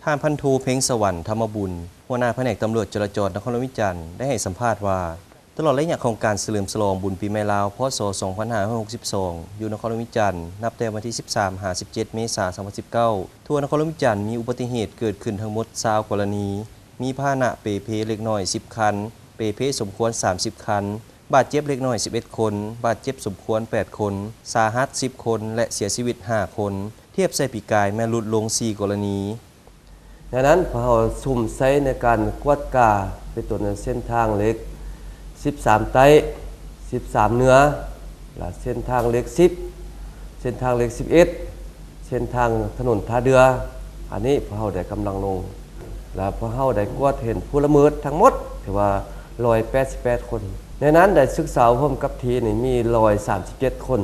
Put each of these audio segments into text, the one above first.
ທ່ານພັນໂທ ເພັງສະຫວັນ ທຳມະບຸນ ຫົວໜ້າພະແນກຕຳຫຼວດຈະລາຈອນນະຄອນຫຼວງວຽງຈັນ ໄດ້ໃຫ້ສຳພາດວ່າ ຕະຫຼອດໄລຍະຂອງການສະເຫຼີມສະຫຼອງບຸນປີໃໝ່ລາວ ພ.ສ. ສອງພັນຫ້າຮ້ອຍຫົກສິບສອງ ຢູ່ນະຄອນຫຼວງວຽງຈັນ ນັບແຕ່ວັນທີສິບສາມ ຫາ ສິບເຈັດ ເມສາ ສອງພັນສິບເກົ້າ ທົ່ວນະຄອນຫຼວງວຽງຈັນ ມີອຸບັດຕິເຫດເກີດຂຶ້ນທັງໝົດ ຊາວກໍລະນີ, ມີພາຫະນະເປ່ເພເລັກນ້ອຍ ສິບຄັນ, ເປ່ເພສົມຄວນ ສາມສິບຄັນ, ບາດເຈັບເລັກນ້ອຍ ສິບເອັດຄົນ, ບາດເຈັບສົມຄວນ ແປດຄົນ, ສາຫັດ ສິບຄົນ ແລະ ເສຍຊີວິດ ຫ້າຄົນ, ທຽບໃສ່ປີກາຍແມ່ນຫຼຸດລົງ ສີ່ກໍລະນີ. ດັ່ງນັ້ນ ພວກເຮົາສຸມໃສ່ໃນການກວດກາ ເປັນຕົ້ນເສັ້ນທາງເລກສິບສາມໃຕ້, ສິບສາມເໜືອ ແລະ ເສັ້ນທາງເລກສິບ, ເສັ້ນທາງເລກສິບເອັດ, ເສັ້ນທາງຖະໜົນທ່າເດື່ອ. ອັນນີ້ພວກເຮົາໄດ້ກຳລັງລົງ ແລະ ພວກເຮົາໄດ້ກວດເຫັນຜູ້ລະເມີດທັງໝົດ ຖືວ່າຮ້ອຍແປດສິບແປດຄົນ. ໃນນັ້ນໄດ້ສຶກສາອົບຮົມກັບທີ່ນີ້ມີຮ້ອຍສາມສິບເຈັດຄົນ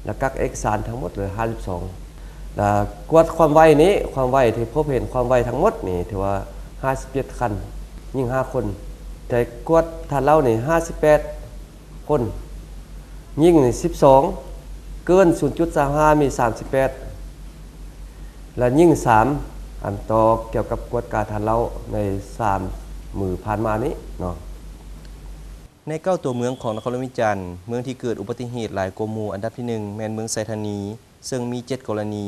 ແລະ ກັກເອກະສານທັງໝົດເລີຍຫ້າສິບສອງ. ແລະ ກວດຄວາມໄວນີ້ ຄວາມໄວທີ່ພົບເຫັນຄວາມໄວທັງໝົດນີ້ ຖືວ່າຫ້າສິບເຈັດຄັນ, ຍິງຫ້າຄົນ. ໄດ້ກວດທາດເຫຼົ້ານີ້ຫ້າສິບແປດຄົນ, ຍິງນີ້ສິບສອງ, ເກີນສູນຈຸດສາມຫ້າມີສາມສິບແປດ ແລະ ຍິງສາມ ອັນຕໍ່ກ່ຽວກັບກວດກາທາດເຫຼົ້າໃນສາມມື້ຜ່ານມານີ້ເນາະ. ໃນເກົ້າຕົວເມືອງຂອງນະຄອນຫຼວງວຽງຈັນ, ເມືອງທີ່ເກີດອຸບັດຕິເຫດຫຼາຍກວ່າໝູ່ອັນດັບທີໜຶ່ງ ແມ່ນເມືອງໄຊທານີ ເຊິ່ງມີເຈັດກໍລະນີ,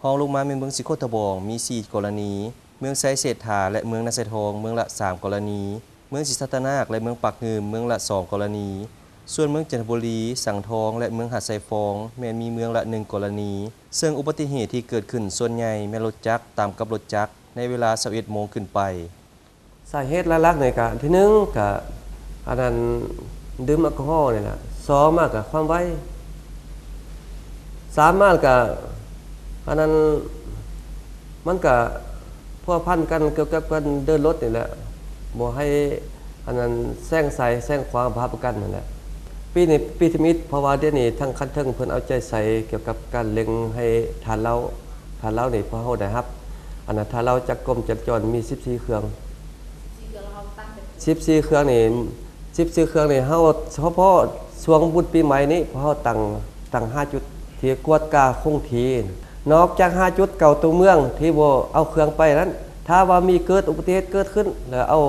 ຮອງລົງມາແມ່ນເມືອງສີໂຄດຕະບອງ ມີສີ່ກໍລະນີ, ເມືອງໄຊເສດຖາ ແລະ ເມືອງນາຊາຍທອງ ເມືອງລະສາມກໍລະນີ, ເມືອງສີສັດຕະນາກ ແລະ ເມືອງປາກງື່ມ ເມືອງລະສອງກໍລະນີ. ສ່ວນເມືອງຈັນທະບູລີ, ສັງທອງ ແລະ ເມືອງຫາດຊາຍຟອງ ແມ່ນມີເມືອງລະໜຶ່ງກໍລະນີ, ເຊິ່ງອຸບັດຕິເຫດທີ່ເກີດຂຶ້ນສ່ວນໃຫຍ່ແມ່ນລົດຈັກຕຳກັບລົດຈັກໃນເວລາຊາວເອັດໂມງຂຶ້ນໄປ. ສາເຫດຫຼັກໆນີ້ກະ ທີໜຶ່ງກະ ອັນນັ້ນ ດື່ມແອລກໍຮໍນີ້ແຫຼະ, ສອງມາກະຄວາມໄວ, ສາມມາກະ ອັນນັ້ນ ມັນກະພົວພັນກັນກ່ຽວກັບການເດີນລົດນີ້ແຫຼະ, ບໍ່ໃຫ້ອັນນັ້ນແຊງຊ້າຍແຊງຂວາ ບໍ່ຮັບປະກັນນັ້ນແຫຼະ. ປີນີ້ປີທຳອິດ ເພາະວ່າດຽວນີ້ທາງຂັ້ນເທິງເພິ່ນເອົາໃຈໃສ່ກ່ຽວກັບການເລັ່ງໃຫ້ທາດເຫຼົ້າ ທາດເຫຼົ້ານີ້ ພວກເຮົາໄດ້ຮັບ ອັນນັ້ນ ທາດເຫຼົ້າຈາກກົມຈະລາຈອນມີສິບສີ່ເຄື່ອງ, ສິບສີ່ເຄື່ອງນີ້ ສິບສີ່ເຄື່ອງນີ້ ເຮົາສະເພາະຊ່ວງບຸນປີໃໝ່ນີ້ ພວກເຮົາຕັ້ງ ຕັ້ງຫ້າຈຸດທີ່ກວດກາຄົງທີ່. ນອກຈາກຫ້າຈຸດ ເກົ້າຕົວເມືອງທີ່ບໍ່ເອົາເຄື່ອງໄປນັ້ນ ຖ້າວ່າມີເກີດອຸບັດຕິເຫດເກີດຂຶ້ນ ແລ້ວເອົາ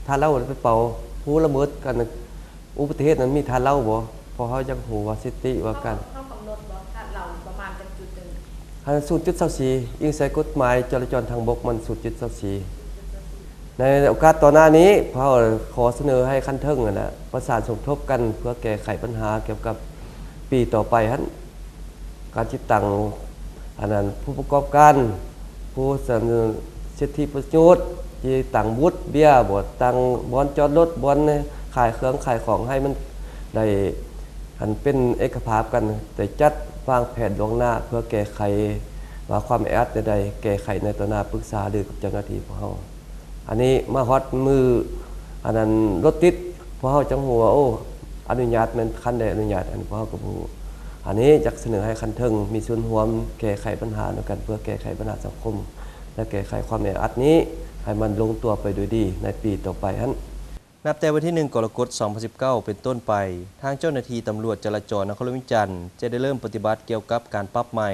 ທາດເຫຼົ້າໄປເປົ່າ ຜູ້ລະເມີດກັນ ອຸບັດຕິເຫດນັ້ນມີທາດເຫຼົ້າບໍ່? ເພາະເຮົາຢາກຮູ້ວ່າສະຖິຕິວ່າການ ເຮົາ ເຮົາກຳນົດບໍ່ ທາດເຫຼົ້າປະມານຈັກຈຸດໜຶ່ງ? ອັນນັ້ນ ສູນຈຸດຊາວສີ່ ອີງໃສ່ກົດໝາຍຈະລາຈອນທາງບົກ ມັນ ສູນຈຸດຊາວສີ່. ໃນໂອກາດຕໍ່ໜ້ານີ້ ເຮົາຂໍສະເໜີໃຫ້ຂັ້ນເທິງນັ້ນແຫຼະ ປະສານສົມທົບກັນ ເພື່ອແກ້ໄຂບັນຫາກ່ຽວກັບປີຕໍ່ໄປຫັ້ນ ການຕິດຕັ້ງ ອັນນັ້ນ ຜູ້ປະກອບການ ຜູ້ສະເໜີສິດທິປະໂຫຍດ ທີ່ຕັ້ງບູດເບຍບໍ ຕັ້ງບ່ອນຈອດລົດ ບ່ອນຂາຍເຄື່ອງຂາຍຂອງ ໃຫ້ມັນໄດ້ ອັນເປັນເອກະພາບກັນ ໄດ້ຈັດວາງແຜນລ່ວງໜ້າ ເພື່ອແກ້ໄຂວ່າຄວາມແອອັດແນວໃດ ແກ້ໄຂໃນຕໍ່ໜ້າ ປຶກສາຫາລືກັບເຈົ້າໜ້າທີ່ພວກເຮົາ. ອັນນີ້ມາຮອດມື້ ອັນນັ້ນ ລົດຕິດ ພວກເຮົາຈັ່ງຮູ້ວ່າ ໂອ້ ອະນຸຍາດແມ່ນຄັນໃດອະນຸຍາດ ອັນນີ້ພວກເຮົາກໍບໍ່ຮູ້. ອັນນີ້ຢາກສະເໜີໃຫ້ຂັ້ນເທິງມີສ່ວນຮ່ວມແກ້ໄຂບັນຫານຳກັນ ເພື່ອແກ້ໄຂບັນຫາສັງຄົມ ແລະ ແກ້ໄຂຄວາມແອອັດນີ້ໃຫ້ມັນລົງຕົວໄປໂດຍດີໃນປີຕໍ່ໄປຫັ້ນ. ນັບແຕ່ວັນທີໜຶ່ງ ກໍລະກົດ ສອງພັນສິບເກົ້າ ເປັນຕົ້ນໄປ, ທາງເຈົ້າໜ້າທີ່ຕຳຫຼວດຈະລາຈອນນະຄອນຫຼວງວຽງຈັນ ຈະໄດ້ເລີ່ມປະຕິບັດກ່ຽວກັບການປັບໃໝ່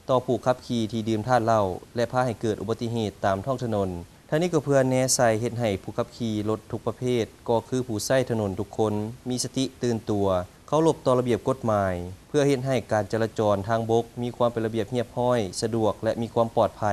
ຕໍ່ຜູ້ຂັບຂີ່ທີ່ດື່ມທາດເຫຼົ້າ ແລະ ພາໃຫ້ເກີດອຸບັດຕິເຫດຕາມທ້ອງຖະໜົນ. ທັງນີ້ກໍເພື່ອແນໃສ່ເຮັດໃຫ້ຜູ້ຂັບຂີ່ລົດທຸກປະເພດ ກໍຄືຜູ້ໃຊ້ຖະໜົນທຸກຄົນ ມີສະຕິຕື່ນຕົວ, ເຄົາລົບຕໍ່ລະບຽບກົດໝາຍ ເພື່ອເຮັດໃຫ້ການຈະລາຈອນທາງບົກມີຄວາມເປັນລະບຽບຮຽບຮ້ອຍ, ສະດວກ ແລະ ມີຄວາມປອດໄພ.